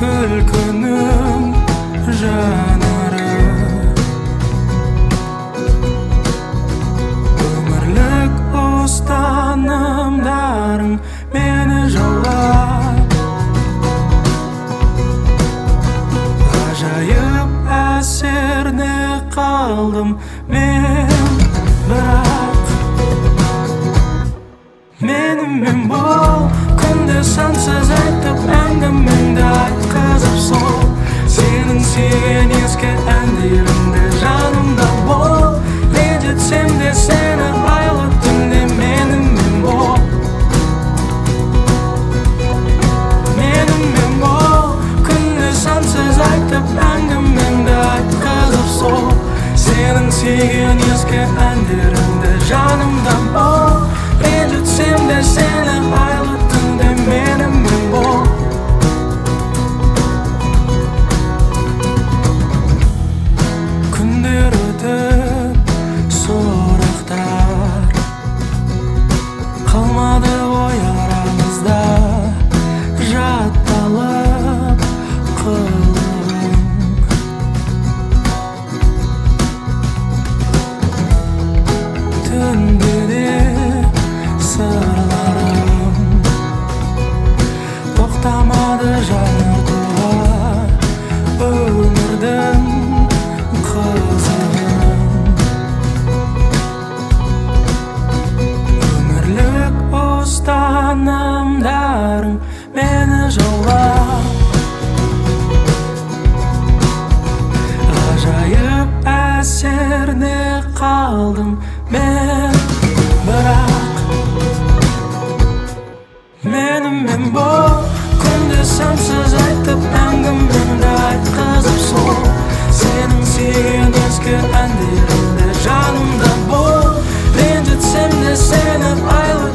Күлкінің жанары. Өмірлік ұстанымдарың мені жаулап, ғажайып әсерде қалдым мен. Бірақ менімен бол, күнде сансыз айтып, әңгімеңді айтқызып сол. Сенің сүйген ескі әндеріңді жанымда бол. Ренжітсем де сені айлы түнде менімен бол. Менімен бол, күнде сансыз айтып, әңгімеңді айтқызып сол. Сенің сүйген ескі әндеріңді жанымда бол. Ренжітсем де сені айлы түнде менімен бол. Күндер өтіп, сұрақтар қалмады ғой арамызда, жатталып қылығың. Түнде де сырларым тоқтамады жаңартуға өмірдің қызығын. Өмірлік ұстанымдарың мені жаулап, ғажайып әсерде қалдым мен. Бірақ менімен бол, күнде сансыз айтып, әңгімеңді айтқызып сол. Сенің сүйген ескі әндеріңді жанымда бол. Ренжітсем де сені айлы